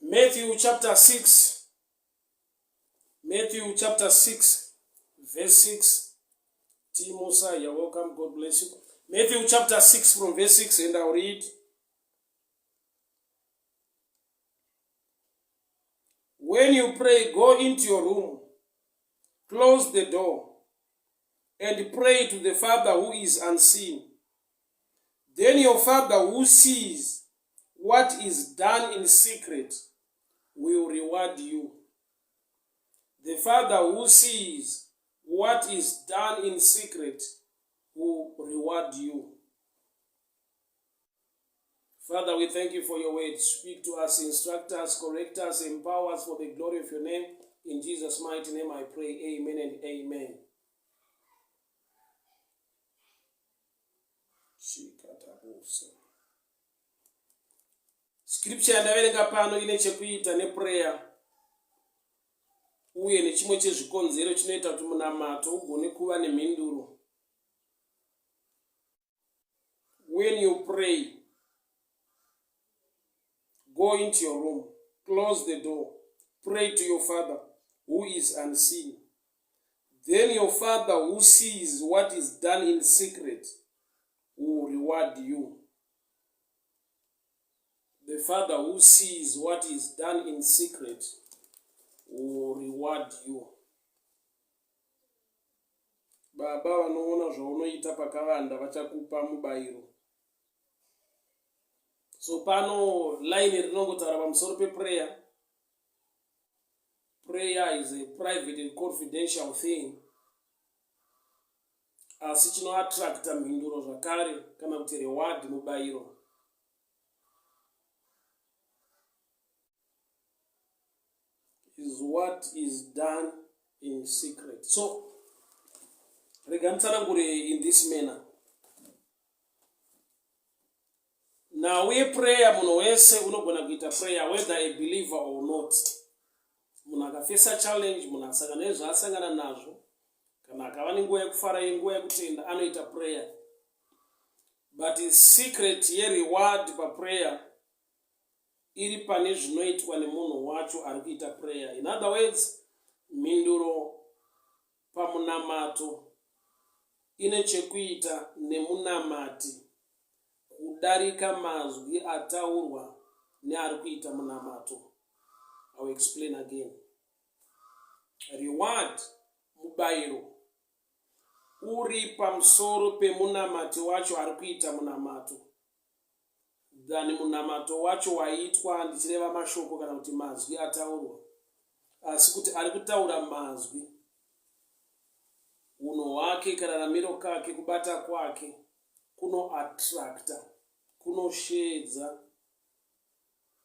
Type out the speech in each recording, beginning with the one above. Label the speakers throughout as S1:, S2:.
S1: Matthew chapter 6, Matthew chapter 6 verse 6. T. Musa, you're welcome. God bless you. Matthew chapter 6 from verse 6 and I'll read. When you pray, go into your room, close the door, and pray to the Father who is unseen. Then your Father who sees what is done in secret will reward you. The Father who sees what is done in secret will reward you. Father, we thank you for your word. Speak to us, instruct us, correct us, empower us for the glory of your name. In Jesus' mighty name I pray. Amen and amen. Scripture yandaverenga pano ine chekuita neprayer uye nechimwe chezvikonzero chinoita kuti munamato ugone kuva nemhinduro. When you pray, go into your room, close the door, pray to your father who is unseen. Then your father who sees what is done in secret will reward you. The father who sees what is done in secret will reward you. Baba vanoona zvaunoita pakavanda vachakupa mubayiro. So pano line rinongotaura pamusoro peprayer. Prayer is a private and confidential thing. Asi chinoattracta mhinduro zvakare kana kuti reward mubayiro. Is what is done in secret. So rega nditsanangure in this manner. Nhau yeprayer munhu wese unogona kuita prayer whether a believer or not. Munhu akafesa challenge, munhu asangana nezvaasangana nazvo, kana akava nenguva yekufara yenguva yekutenda anoita prayer. But secret yereward paprayer iri pane zvinoitwa nemunhu wacho ari kuita prayer. In other words, mhinduro pamunamato ine chekuita nemunamati kudarika mazwi ataurwa neari kuita munamato. I will explain again. Reward, mubayiro, uri pamusoro pemunamati wacho ari kuita munamato than munamato wacho waitwa ndichireva mashoko kana kuti mazwi ataurwa asi kuti ari kutaura mazwi unhu hwake kararamiro kake kubata kwake kunoattracta kunosheedza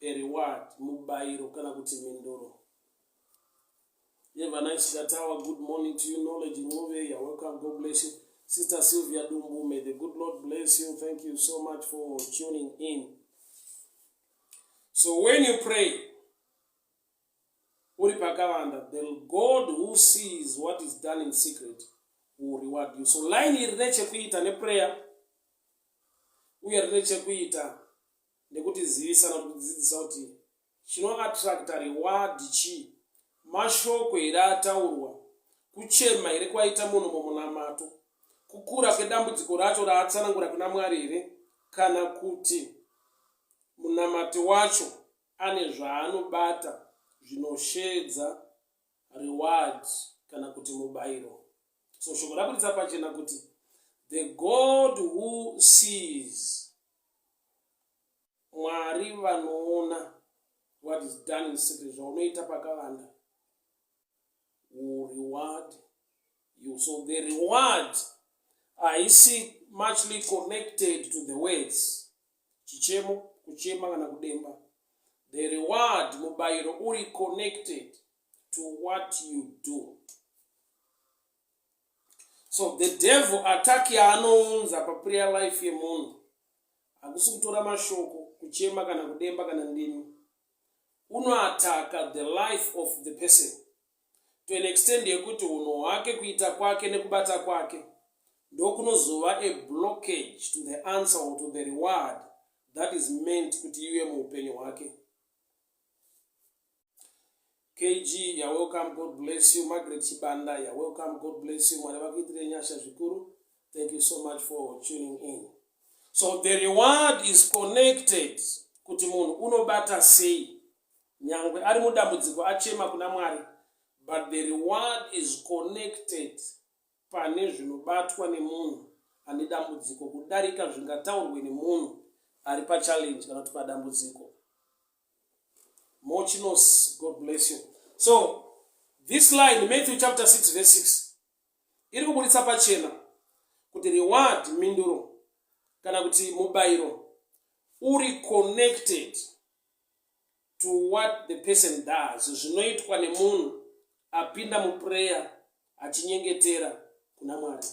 S1: a reward mubayiro kana kuti mhinduro Have a nice Gatawa. Good morning to you. Knowledge Ncube. You're welcome. God bless you. Sister Sylvia Dumbu, may the good Lord bless you. Thank you so much for tuning in. So when you pray, uri pakavanda, the God who sees what is done in secret will reward you. So line iri rechekuita neprayer uye rine chekuita nekutizivisa nokutidzidzisa kuti Chinoattracta reward chii? Mashoko here ataurwa? Kuchema here kwaita munhu mumunamato? Kukura kwedambudziko racho raatsanangura kuna Mwari here? Kana kuti munamati wacho ane zvaanobata zvinosheedza reward kana kuti mubairo? So shoko raburitsa pachena kuti the God who sees Mwari vanoona what is done in secret, zvaunoita pakavanda will reward you. So the reward haisi muchly connected to the words chichemo, kuchema kana kudemba. The reward, mubayiro uri connected to what you do. So the devil attack yaanounza paprayer life yemunhu hakusi kutora mashoko, kuchema kana kudemba kana ndimi. Unoataka the life of the person to an extent yekuti hunhu hwake, kuita kwake nekubata kwake ndokunozova a blockage to the answer or to the reward that is meant kuti iuye muupenyu hwake. KG, you're welcome. God bless you. Margaret Chibanda, you're welcome. God bless you. Mwari vakuitire nyasha zvikuru. Thank you so much for tuning in. So the reward is connected kuti munhu unobata sei nyangwe ari mudambudziko achema kuna Mwari but the reward is connected pane zvinobatwa nemunhu ane dambudziko kudarika zvingataurwe nemunhu ari pachallenge kana kuti padambudziko. Mochinos, God bless you. So this line, Matthew chapter 6 verse 6, iri kuburitsa pachena kuti reward, mhinduro kana kuti mubayiro uri connected to what the person does, zvinoitwa nemunhu apinda muprayer achinyengetera kuna Mwari.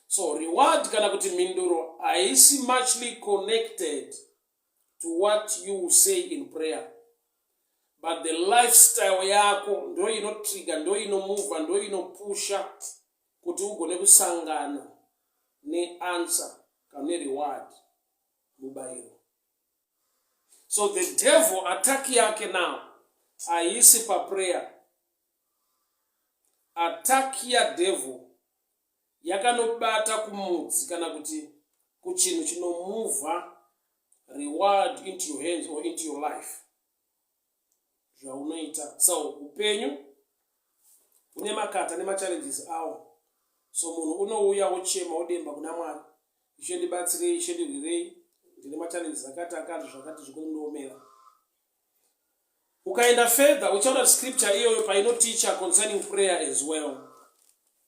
S1: So reward kana kuti mhinduro haisi muchly connected to what you say in prayer but the lifestyle yako ndo inotrigger, ndo inomuvha, ndo inopusha kuti ugone kusangana neanswer kana nereward, mubayiro. So the devil attack yake now haisi paprayer. Attack yadevil yakanobata kumudzi kana kuti kuchinhu chinomuvha reward into your hands or into your life, zvaunoita. So upenyu une makata nemachallenges awo. So munhu unouya wochema, wodemba kuna Mwari, "Ishe ndibatsirei, Ishe ndirwirei, ndine machallenges akati akati, zvakati zvikundiomera." Ukaenda further uchaona scripture iyoyo painoticha concerning prayer as well,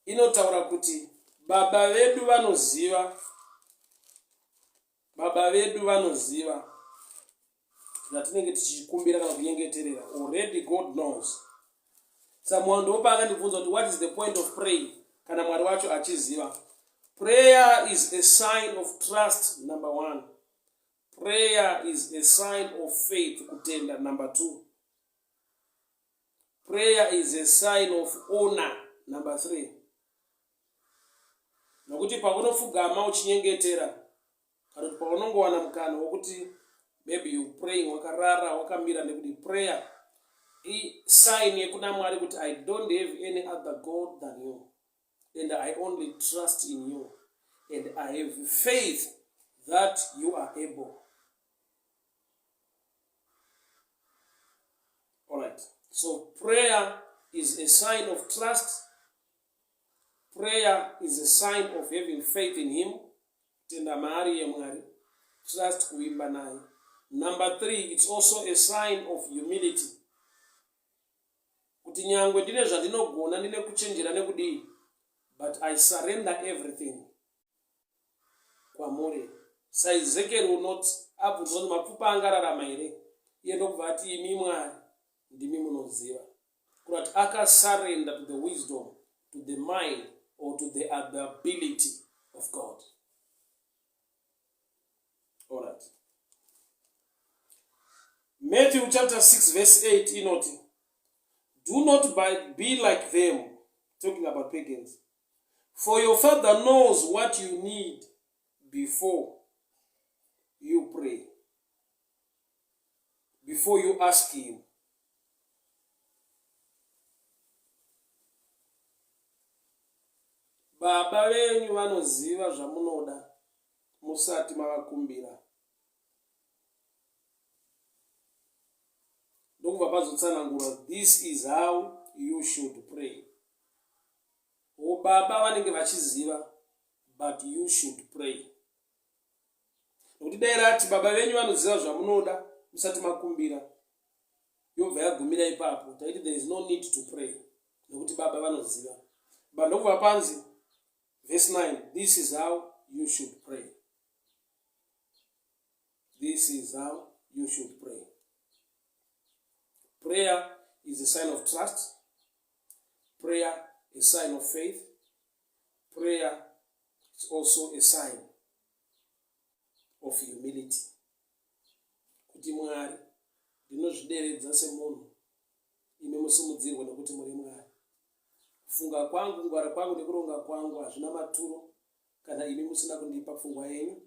S1: inotaura kuti Baba vedu vanoziva, Baba vedu vanoziva zvatinenge tichikumbira kana kunyengeterera. Already God knows. Samuel ndopa akandibvunza kuti what is the point of praying kana Mwari wacho achiziva. Prayer is a sign of trust, number one. Prayer is a sign of faith, kutenda, number two. Prayer is a sign of honor, number three, nokuti paunopfugama uchinyengetera kana kuti paunongowana mukana wokuti maybe you praying wakarara, wakamira, nekuti prayer isign yekuna Mwari kuti I don't have any other God than you and I only trust in you and I have faith that you are able. All right, so prayer is a sign of trust. Prayer is a sign of having faith in him, tenda maari yeMwari, trust, kuvimba naye. Number three, it's also a sign of humility, kuti nyangwe ndine zvandinogona, ndine kuchenjera nekudii, but I surrender everything kwamuri. SaEzekiel unoti abvunzwa kuti mapfupa angararama here, iye ndokubva ati, "Imi Mwari ndimi munoziva." Kurati akasurrender to the wisdom, to the mind or to the ability of God. Alright, Matthew chapter 6 verse 8 inoti, "Do not be like them," talking about pagans, "for your Father knows what you need before you pray, before you ask him." Baba venyu vanoziva zvamunoda musati mavakumbira. Ndokubva pazotsanangurwa, "This is how you should pray." O Baba vanenge vachiziva, but you should pray, nokuti dai rati Baba venyu vanoziva zvamunoda musati makumbira, yobva yagumira ipapo, taiti there is no need to pray nekuti Baba vanoziva. But ndokubva panzi verse 9, "This is how you should pray. This is how you should pray." Prayer is a sign of trust. Prayer a sign of faith. Prayer is also a sign of humility, kuti Mwari, ndinozvideredza semunhu, imi musimudzirwe nekuti muri Mwari. Kufunga kwangu, kungwara kwangu nekuronga kwangu hazvina maturo kana imi musina kundipa pfungwa yenyu,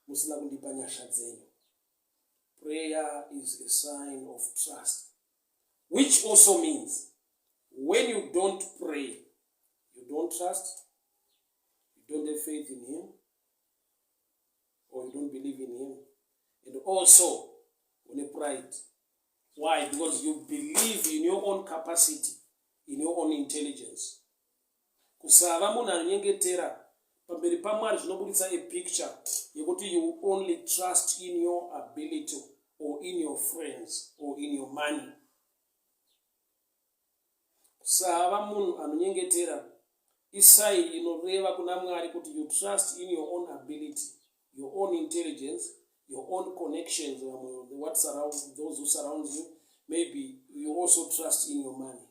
S1: musina kundipa nyasha dzenyu. Prayer is a sign of trust. Which also means when you don't pray, you don't trust, you don't have faith in him, or you don't believe in him, and also une pride. Why? Because you believe in your own capacity, in your own intelligence. Kusava munhu anonyengetera pamberi paMwari zvinobuditsa a picture yekuti you only trust in your ability or in your friends or in your money. Kusava munhu anonyengetera isai inoreva kuna Mwari kuti you trust in your own ability, your own intelligence, your own connections, vamwe what surround, those who surround you, maybe you also trust in your money.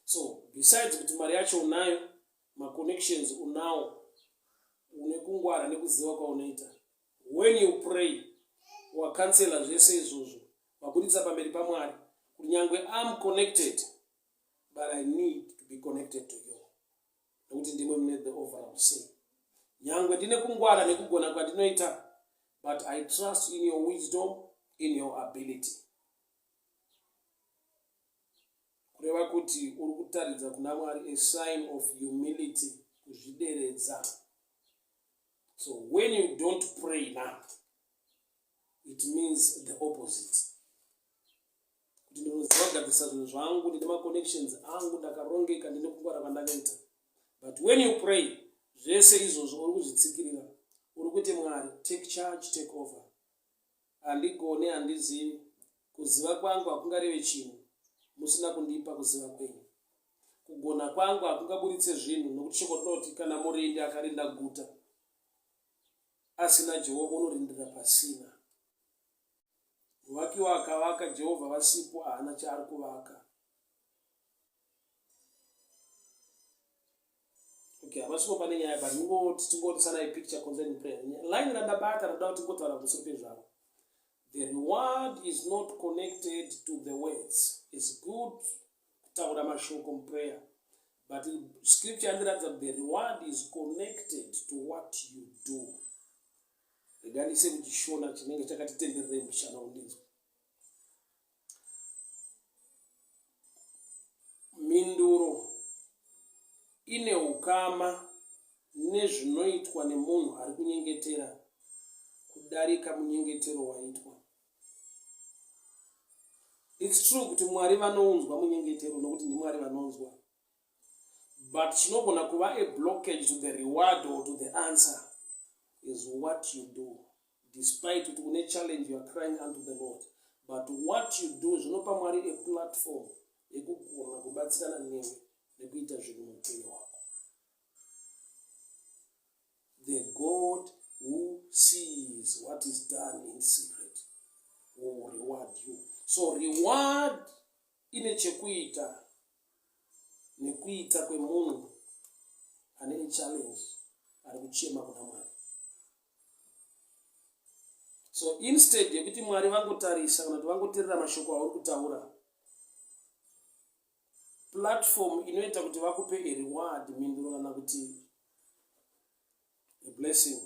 S1: So besides kuti mari yacho unayo, maconnections unawo, une kungwara nekuziva kwaunoita, when you pray wakansela zvese izvozvo, wabuditsa pamberi paMwari kuti nyangwe am connected, but I need to be connected to you, nekuti ndimwe mune the overall say. Nyangwe ndine kungwara nekugona kwandinoita, but I trust in your wisdom, in your ability. Kureva kuti uri kutaridza kuna Mwari a sign of humility, kuzvideredza. So when you don't pray now, it means the opposite, kuti ndinoziva kugadzirisa zvinhu zvangu, ndine maconnections angu, ndakarongeka, ndine kungwara kwandakaita. But when you pray, zvese izvozvo uri kuzvitsikirira, uri kuti Mwari, take charge, take over. Handigone, handizivi, kuziva kwangu hakungareve chinhu musina kundipa kuziva kwenyu. Kugona kwangu hakungaburitse zvinhu, nokuti shoko rinoti kana murindi akarinda guta asina Jehovha, unorindira pasina. Muvakiwa akavaka Jehovha vasipo, haana chaari kuvaka. Okay, havasipo pane nyaya, but ndingoti tingotisanai picture concerning prayer. Line randabata rada kuti tingotaura pamusoro pezvaro. The reward is not connected to the words. It's good kutaura mashoko muprayer, but scripture yandiratidza kuti the reward is connected to what you do. Rega ndise kuchishona chinenge chakati tendererei mushana undinzwa. Mhinduro ine ukama nezvinoitwa nemunhu ari kunyengetera kudarika munyengetero waitwa. It's true kuti Mwari vanounzwa munyengetero, nokuti ndiMwari vanonzwa. But chinogona kuva a blockage to the reward or to the answer is what you do. Despite kuti une challenge, you are crying unto the Lord, but what you do zvinopa Mwari a platform yekugona kubatsirana newe nekuita zvinhu muupenyu hwako. The God who sees what is done in secret will reward you. So reward ine chekuita nekuita kwemunhu ane challenge, ari kuchema kuna Mwari. So instead yekuti Mwari vangotarisa kana kuti vangoterera mashoko auri kutaura, platform inoita kuti vakupe a reward, mhinduro kana kuti a blessing,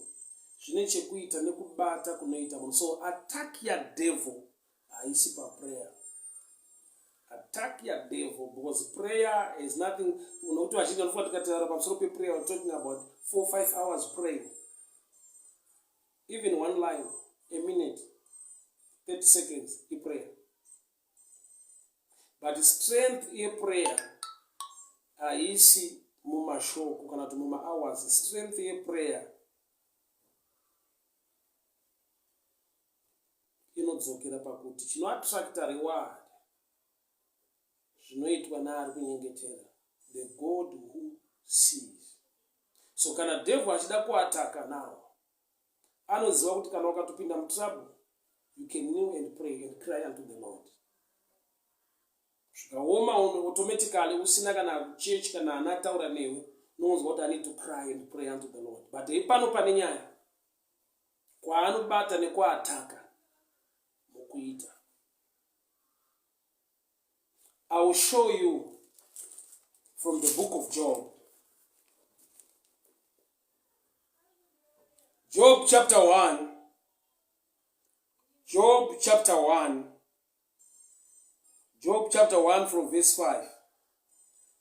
S1: zvine chekuita nekubata kunoita munhu. So attack yadevil haisi paprayer. Attack yadevil, because prayer is nothing, nokuti vazhinji vanofunga tikataura pamusoro peprayer, we're talking about 4 5 hours praying. Even one line, a minute, 30 seconds iprayer. But strength yeprayer haisi mumashoko kana kuti mumahours. Strength yeprayer inodzokera pakuti chinoattracta reward zvinoitwa naari kunyengetera, the God who sees. So kana devil achida kuataka now, anoziva kuti kana ukatopinda mutrouble, you can kneel and pray and cry unto the Lord. Zvikaoma, automatically, usina kana church kana ana ataura newe, unonzwa kuti I need to cry and pray unto the Lord. But ipano pane nyaya kwaanobata nekuataka mukuita. I will show you from the book of Job. Job chapter 1. Job chapter 1. Job chapter 1 from verse 5.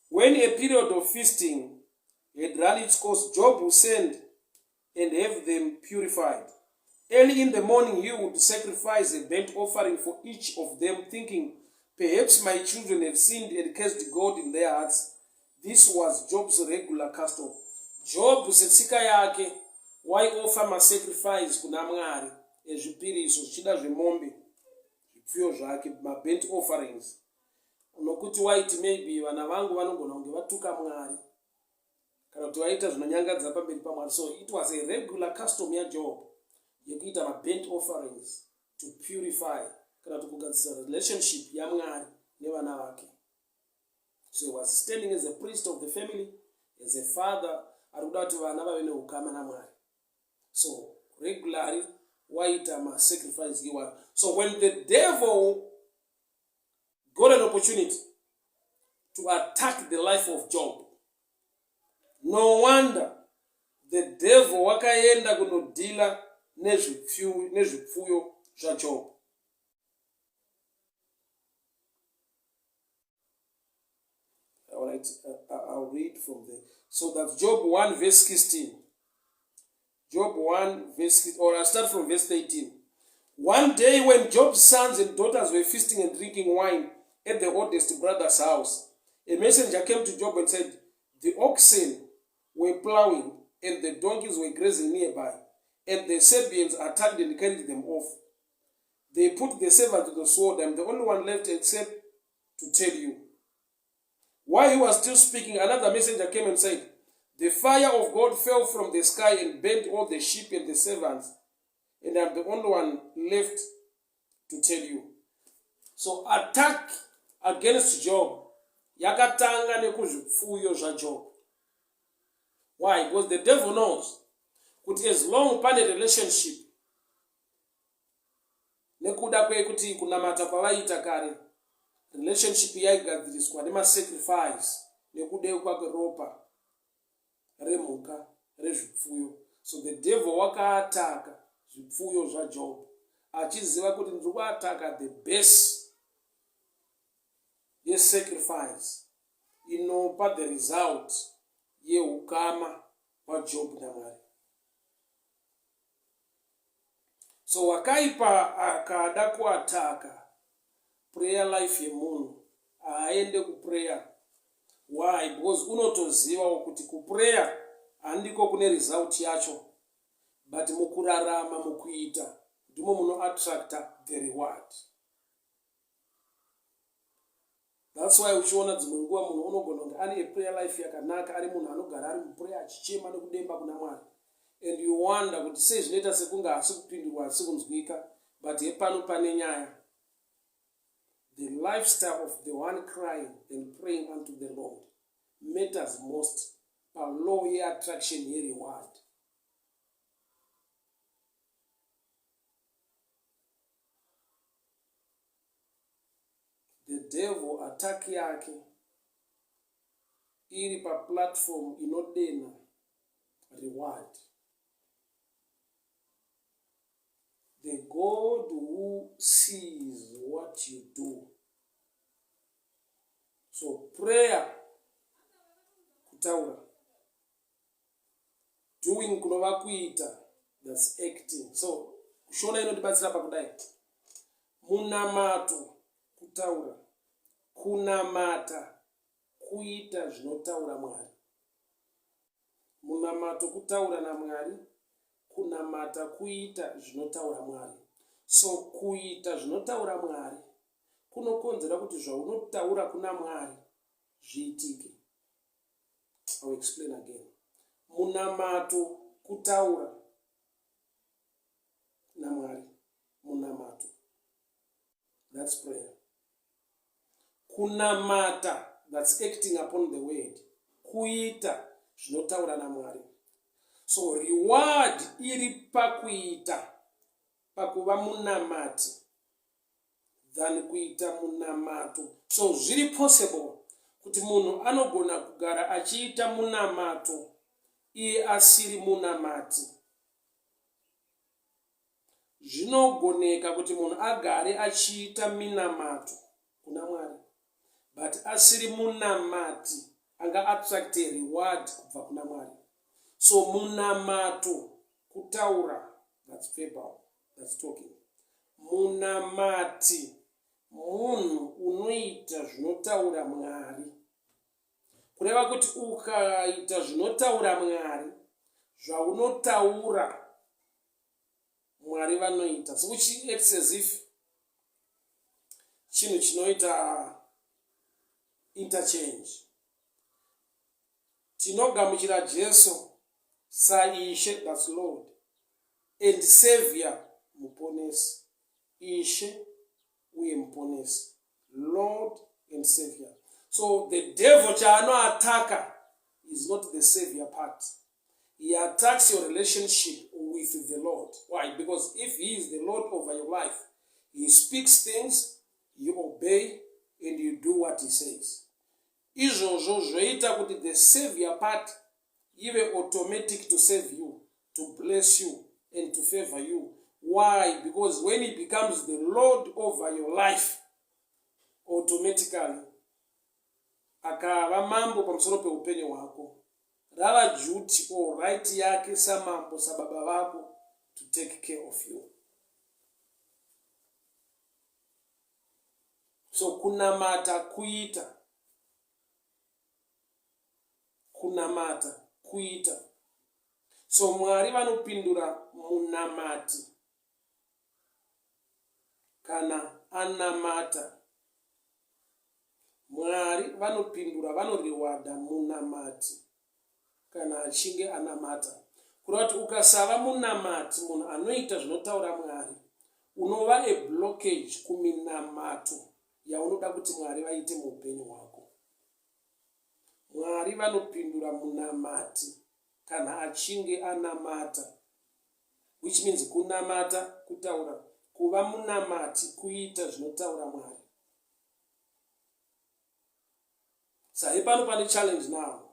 S1: When a period of feasting had run its course, Job would send and have them purified. Early in the morning he would sacrifice a burnt offering for each of them, thinking, Perhaps my children have sinned and cursed God in their hearts. This was Job's regular custom. Job setsika yake waiofa masacrifice kuna Mwari ezvipiriso zvichida zvemombe zvipfuyo zvake maburnt offerings nokuti waiti maybe vana vangu vanogona kunge vatuka Mwari kana kuti vaita zvinonyangadza pamberi paMwari. So it was a regular custom yaJob yekuita maburnt offerings to purify kana kuti kugadzirisa relationship yaMwari nevana vake. So he was standing as a priest of the family, as a father ari kuda kuti vana vave neukama naMwari. So regularly waita masacrifice iwayo. So when the devil got an opportunity to attack the life of Job, no wonder the devil wakaenda kunodhila nezvipfuyo zvaJob. All right, I'll read from there. So that's Job 1 verse 16. Job 1 verse, or I'll start from verse 13. One day when Job's sons and daughters were feasting and drinking wine at the oldest brother's house, a messenger came to Job and said, The oxen were plowing and the donkeys were grazing nearby, and the Sabeans attacked and carried them off. They put the servant to the sword. I'm the only one left except to tell you. While he was still speaking, another messenger came and said, The fire of God fell from the sky and burnt all the sheep and the servants, and I'm the only one left to tell you. So attack against Job yakatanga nekuzvipfuyo zvaJob. Why? Because the devil knows kuti as long pane relationship nekuda kwekuti kunamata kwavaiita kare relationship yaigadziriswa nemasacrifice nekudeukwa kweropa remhuka rezvipfuyo. So the devil wakaataka zvipfuyo zvaJob achiziva kuti ndiri kuataka the base yesacrifice inopa the result yeukama hwaJob naMwari. So wakaipa akada kuataka prayer life yemunhu haaende kuprayer. Why? Because unotozivawo kuti kuprayer handiko kune result yacho but mukurarama mukuita ndimo munoattracta the reward. That's why uchiona dzimwe nguva munhu unogona kunge ane a prayer life yakanaka, ari munhu anogara ari muprayer achichema nekudemba kuna Mwari. And you wonder kuti sei zvinoita sekunge haasi kupindurwa, haasi kunzwika, but hepano pane nyaya. The lifestyle of the one crying and praying unto the Lord matters most palaw yeattraction yereward. The devil attack yake iri paplatform inodenha reward. The God who sees what you do. So prayer kutaura doing kunova kuita that's acting so shona inotibatsira pakudai munamato kutaura kunamata kuita zvinotaura mwari munamato kutaura namwari kunamata kuita zvinotaura mwari so kuita zvinotaura mwari kunokonzera kuti zvaunotaura kuna mwari zviitike I will explain again. Munamato kutaura naMwari. Munamato. That's prayer. Kunamata, that's acting upon the word. Kuita zvinotaura naMwari. So reward iri pakuita, pakuva munamati. than kuita munamato. So zviri possible kuti munhu anogona kugara achiita munamato iye asiri munamati. Zvinogoneka kuti munhu agare achiita minamato kuna Mwari but asiri munamati anga attracte reward kubva kuna Mwari. So munamato kutaura, that's verbal, that's talking. Munamati munhu unoita zvinotaura Mwari. Kureva kuti ukaita zvinotaura Mwari, zvaunotaura Mwari vanoita. So which acts as if chinhu chinoita interchange. Tinogamuchira Jesu saIshe, that's Lord, and Savior, Muponesi. Ishe uye Muponesi. Lord and Savior. So the devil chaanoataka is not the savior part. He attacks your relationship with the Lord. Why? Because if he is the Lord over your life, he speaks things, you obey, and you do what he says. Izvozvo zvoita kuti the savior part ive automatic to save you, to bless you, and to favor you. Why? Because when he becomes the Lord over your life, automatically akava mambo pamusoro peupenyu hwako rava duty or right yake samambo sababa vako to take care of you. So kunamata kuita, kunamata kuita. So Mwari vanopindura munamati kana anamata. Mwari vanopindura vanorewada munamati kana achinge anamata. Kureva kuti ukasava munamati munhu anoita zvinotaura Mwari unova a blockage kuminamato yaunoda kuti Mwari vaite muupenyu hwako. Mwari vanopindura munamati kana achinge anamata which means kunamata kutaura kuva munamati kuita zvinotaura Mwari. Sahi pano pane challenge now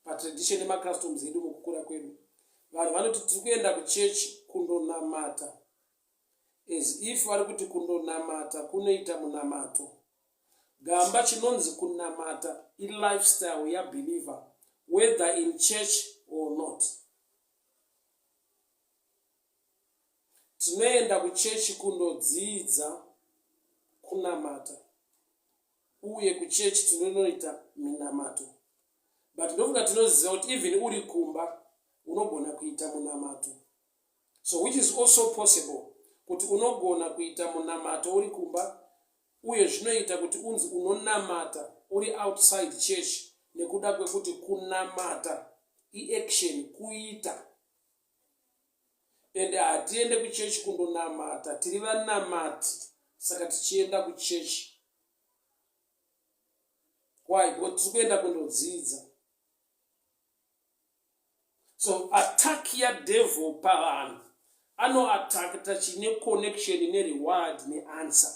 S1: patradition nemacustoms edu mukukura kwedu. Vanhu vanoti tiri kuenda kuchechi kundonamata as if vari kuti kundonamata kunoita munamato. Gamba chinonzi kunamata ilifestyle yabeliever whether in church or not. Tinoenda kuchechi kundodzidza kunamata uye kuchechi tinonoita minamato but ndofunga tinoziva kuti even uri kumba unogona kuita munamato so which is also possible kuti unogona kuita munamato uri kumba uye zvinoita kuti unzi unonamata uri outside church nekuda kwekuti kunamata iaction kuita ende hatiende kuchechi kundonamata tiri vanamati saka tichienda kuchechi why because tiri kuenda kundodzidza so attack yadevil pavanhu anoattackta chine connection nereward neanswer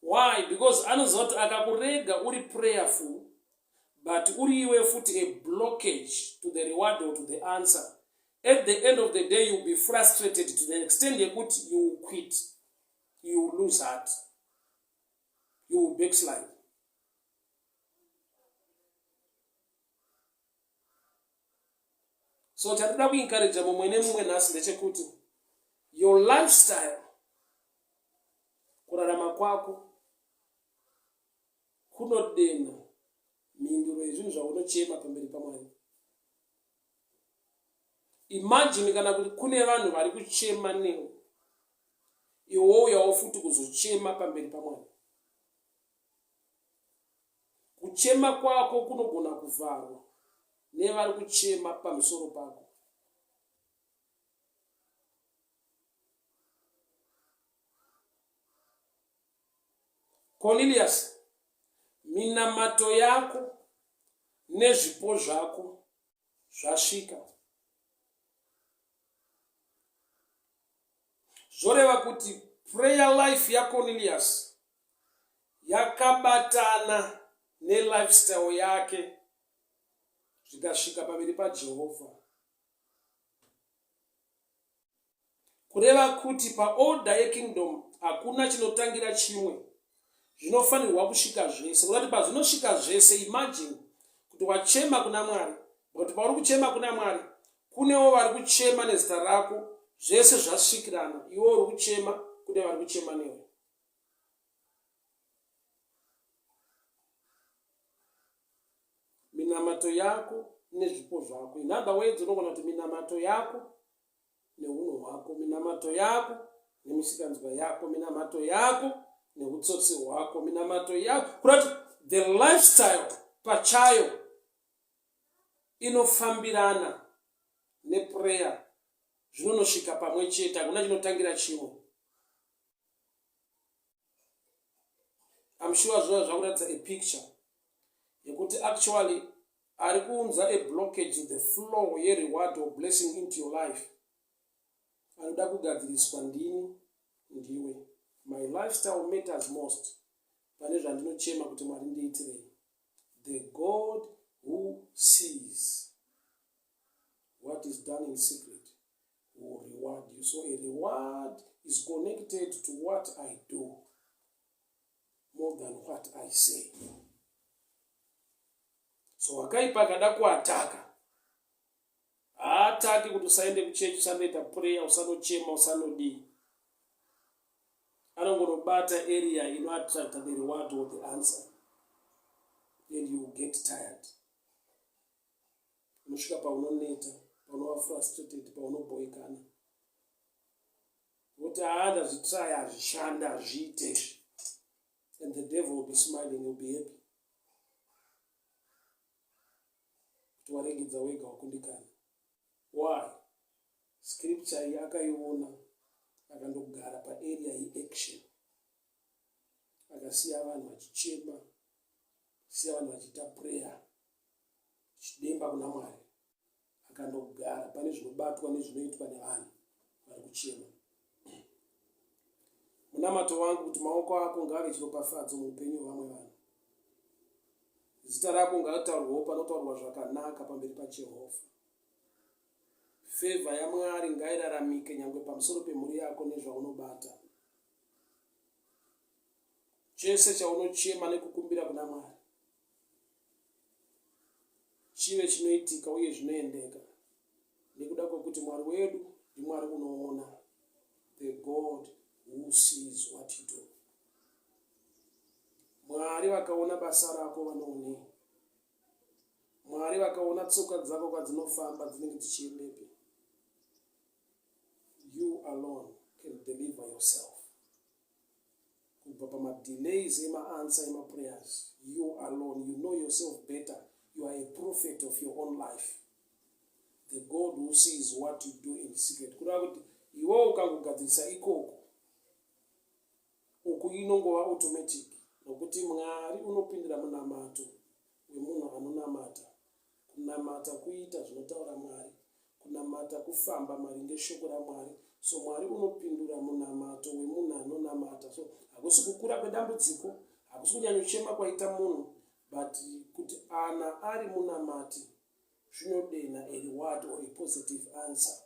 S1: Why? Because anoziva kuti akakurega uri prayerful but uri iwe futi a blockage to the reward or to the answer. At the end of the day you'll be frustrated to the extent yekuti you will quit, you will lose heart, you will backslide. So chatinoda kuencourage mumwe nemumwe nhasi ndechekuti your lifestyle kurarama kwako kunodenha mhinduro yezvinhu zvaunochema pamberi paMwari. Imagine kana kuti kune vanhu vari kuchema newe, iwe wouyawo futi kuzochema pamberi paMwari. Kuchema kwako kunogona kuvharwa nevari kuchema pamusoro pako. Cornelius, minamato yako nezvipo zvako zvasvika. Zvoreva kuti prayer life yaCornelius yakabatana nelifestyle yake zvikasvika pamberi paJehovha. Kureva kuti paorder yekingdom hakuna chinotangira chimwe. Zvinofanirwa kusvika zvese. Kuda kuti pazvinosvika zvese, imagine kuti wachema kuna Mwari, but pauri kuchema kuna Mwari, kunewo vari kuchema nezita rako, zvese zvasvikirana. Iwe uri kuchema, kune vari kuchema newe. Minamato yako nezvipo zvako. In other words, unogona kuti minamato yako nehunhu hwako, minamato yako nemisikanzwa yako, minamato yako neutsotsi hwako, minamato yako kurati the lifestyle pachayo inofambirana neprayer, zvinonosvika pamwe chete, hakuna chinotangira chimwe. I'm sure zvova zvakuratidza a picture yekuti actually ari kuunza a blockage to the flow yereward or blessing into your life anoda kugadziriswa ndini ndiwe. My lifestyle matters most pane zvandinochema kuti Mwari ndiitirei. The God who sees what is done in secret will reward you. So a reward is connected to what I do more than what I say. So wakaipa akada kuataka, haataki kuti usaende kuchechi, usanoita prayer, usanochema, usanodii. Anongonobata area inoattracta the reward or the answer, and you get tired. Unosvika paunoneta, paunova frustrated, paunobhoikana, woti haa, ndazvitraya, hazvishanda, hazviite izvi. And the devil will be smiling, will be happy kuti waregedza wega, wakundikana. Why? Scripture iyi akaiona, akandogara paarea yeaction, akasiya vanhu vachichema, siya vanhu vachiita prayer, chidemba kuna Mwari, akandogara pane zvinobatwa nezvinoitwa nevanhu vari kuchema. Munamato wangu kuti maoko ako ngaave chiropafadzo muupenyu hwevamwe vanhu. Zita rako ngaritaurwewo panotaurwa zvakanaka pamberi paJehovha. Favour yaMwari ngairaramike nyangwe pamusoro pemhuri yako nezvaunobata. Chese chaunochema nekukumbira kuna Mwari chive chinoitika uye zvinoendeka, nekuda kwekuti Mwari wedu ndiMwari unoona, the God who sees what you do. Mwari vakaona basa rako vanoonei? Mwari vakaona tsoka dzako kwadzinofamba dzinenge dzichiendepi? You alone can deliver yourself kubva pamadelays emaanswer emaprayers. You alone, you know yourself better. You are a prophet of your own life. The God who sees what you do in secret, kureva kuti iwewo ukangogadzirisa ikoko, uku inongova automatic, nokuti Mwari unopindira munamato wemunhu anonamata. Kunamata kuita zvinotaura Mwari, kunamata kufamba maringe shoko raMwari. So Mwari unopindura munamato wemunhu anonamata. So hakusi kukura kwedambudziko, hakusi kunyanyochema kwaita munhu, but kuti ana ari munamati zvinodena a reward or a positive answer.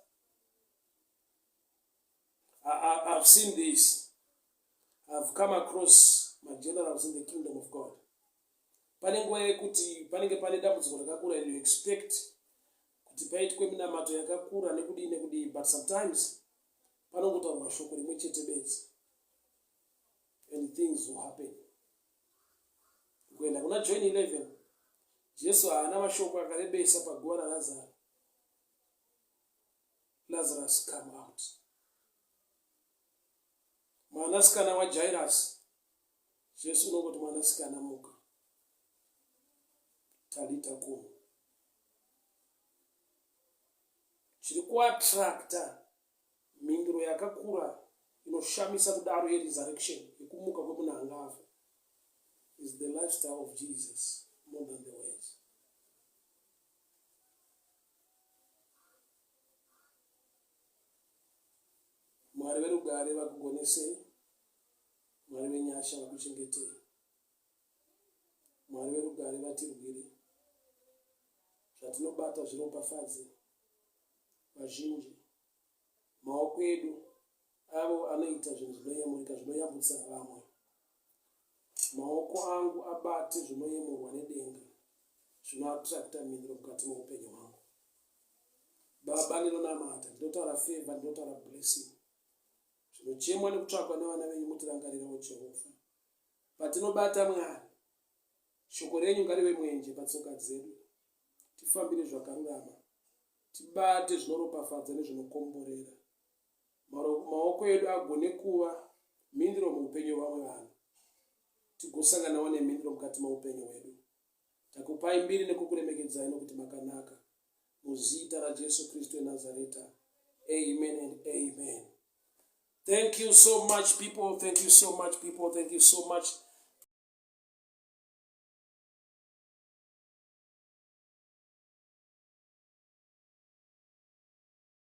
S1: I've seen this. I've come across my generals in the kingdom of God. Pane nguva yekuti panenge pane dambudziko rakakura and you expect kuti paitwe minamato yakakura nekudii nekudii, but sometimes panongotaurwa shoko rimwe chete bedzi and things will happen. Kuenda kuna John 11, Jesu haana mashoko akarebesa paguva raLazaro. "Lazarus, come out." Mwanasikana waJairus, Jesu unongoti, "Mwanasikana, muka," talita kumi. Chiri kuattracta mhinduro yakakura inoshamisa kudaro yeresurrection, yekumuka kwemunhu angafa, is the lifestyle of Jesus more than the words. Mwari verugare vakugonesei. Mwari venyasha vakuchengetei. Mwari verugare vatirwire. Zvatinobata zviropafadze vazhinji. Maoko edu avo anoita zvinhu zvinoyamurika, zvinoyambutsa vamwe. Maoko angu abate zvinoyemurwa nedenga zvinoattracta mhinduro mukati meupenyu hwangu. Baba, ndinonamata, ndinotaura favor, ndinotaura blessing. Zvinochemwa nekutsvakwa nevana venyu, mutirangarirewo, Jehovha. Patinobata Mwari, shoko renyu ngarive mwenje patsoka dzedu, tifambire zvakarurama, tibate zvinoropafadza nezvinokomborera. Maoko edu agone kuva mhinduro muupenyu hwevamwe vanhu, tigosanganawo nemhinduro mukati meupenyu hwedu. Takupai mbiri nekukuremekedzai nokuti makanaka. Muzita raJesu Kristu weNazareta, amen and amen. Thank you so much, people. Thank you so much, people. Thank you so much.